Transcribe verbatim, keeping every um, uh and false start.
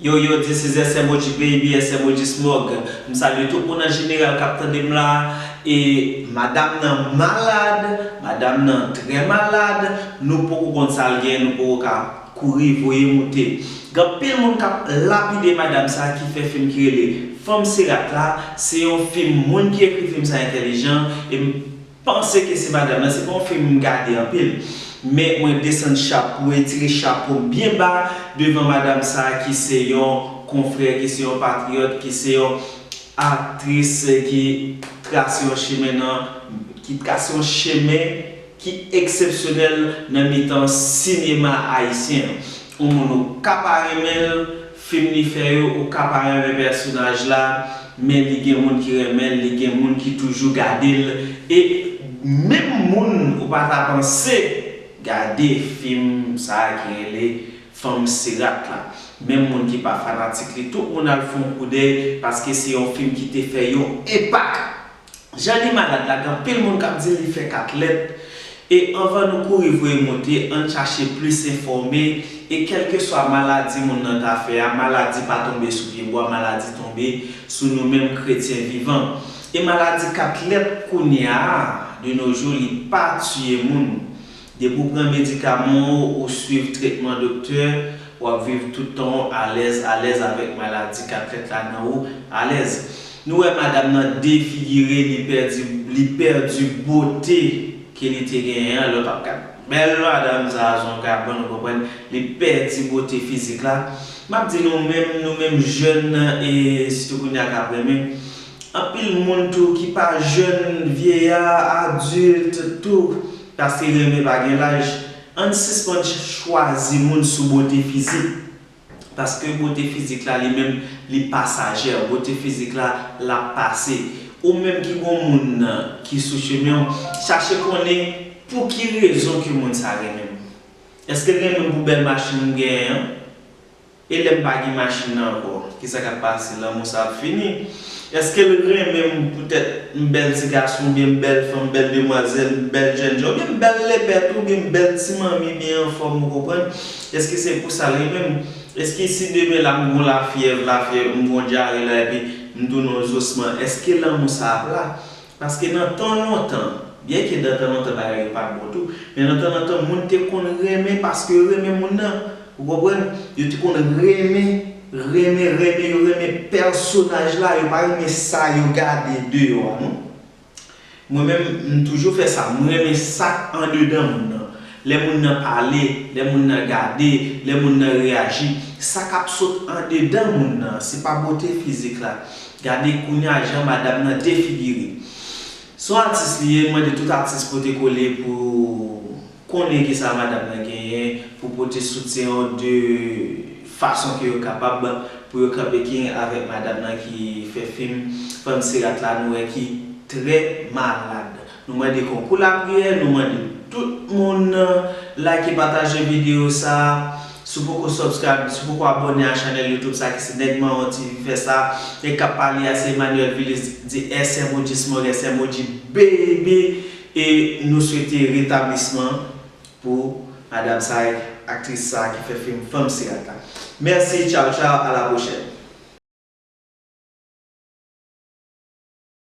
Yo, yo, this is S M O G Baby, S M O G Smog. M salye tout moun an jeneral k ap tande m la. E madanm nan malad, madanm nan trè malad, nou poko konn sa l gen, nou poko ka kouri voye moute. Gen anpil moun k ap lapide madanm sa ki fè fim ki rele Fanm Serat la. Se yon fim, moun ki ekri fim sa entèlijan, e m panse ke se madanm nan, se pa yon fim m gade anpil. Men mwen desann chapo, mwen retire chapo m byen ba devan madanm sa ki se yon konfrè, ki se yon patriyòt, ki se yon aktris ki trase yon chemen nan, ki trase yon chemen ki eksepsyonèl nan mitan sinema ayisyen an. Yon moun ou ka pa renmen l, fim li fè yo, ou ka pa renmen pèsonaj la, men li gen moun ki renmen l, li gen moun ki toujou gade l. E menm moun ou pa ta panse gade fim sa a ki rele Fanm Serat la. Menm moun ki pa fanatik li, tout moun al fè yon koudèy paske se yon fim ki te fè yon enpak. Jan li malad la, gen anpil moun k ap di li fè kat lèt. E anvan nou kouri voye moute, ann chache plis enfòme. E kèlkeswa maladi moun nan ta fè a, maladi pa tonbe sou pyebwa, maladi tonbe sou nou menm kretyen vivan. E maladi kat lèt kounye a, de nos jours, li pa tiye moun. Depi w pran medikaman w, ou swiv tretman doktè, w ap viv tout tan w alèz, alèz avèk maladi kat lèt la nan ou, alèz. Nou wè madanm nan defigire, li pèdi, li pèdi bote ke li te genyen an, lè w t ap gad bèl madanm sa a, se yon kabann, ou konprann, li pèdi bote fizik la. M ap di nou menm, nou menm jèn, e sitou kounye a k ap renmen. Anpil moun tou ki pa jèn, vyeya, adilt, tou, paske renmen pa gen laj. Ann sispann ch- chwazi moun sou bote fizik. Paske bote fizik la, li menm, li pasajè. Bote fizik la, l ap pase. Ou menm ki gon moun nan ki sou chemen w, chache konnen pou ki rezon ke moun sa renmen m. Èske l renmen m pou bèl machin m genyen an? E lè m pa gen machin nan ankò, kisa k ap pase? Lanmou sa ap fini? Èske l renmen m poutèt m bèl ti gason, oubyen m bèl fanm, bèl demwazèl, m bèl jènjan, oubyen m bèl lepè tou, oubyen m bèl ti manmi byen anfòm, ou konprann? Èske se pou sa l renmen m? Èske si demen la m gon lafyèv, lafyèv, m gon dyare la, epi m tounen yon zosman, èske lanmou sa ap la? Paske nan tan lontan, byenke nan tan lontan bagay yo pa t bon tou, men nan tan lontan moun te konn renmen paske yo renmen moun nan. Ou konprann? Yo te konn renmen, renmen, renmen, yo renmen pèsonaj la, yo pa renmen sa yo gade deyò a, non. Mwen menm, m toujou fè sa, m renmen sa k andedan moun nan. Lè moun nan pale, lè moun nan gade, lè moun nan reyaji, sa k ap sot andedan moun nan, se pa bote fizik la. Gade kounye a jan madanm nan defigire. Se yon atis li ye, m mande tout atis pote kole pou konnen kisa madanm nan genyen, pou pote soutyen yo de fason ke yo kapab, pou yo kanpe king avèk madanm nan ki fè fim Fanm Serat la, nou wè ki trè malad. Nou mande konkou lapriyè, nou mande tout moun like, pataje videyo sa. Si w poko subscribe, si w poko abòne a chanèl YouTube sa ki se Nèg Mawon T V fè sa, nèg k ap pale a se Emmanuel Vilus, di S M O G Smog, S M O G Baby, e nou swete retablisman pou madanm sa, aktris sa ki fè fim Fanm Serat la. Mèsi, tchaw tchaw, a la pwochèn.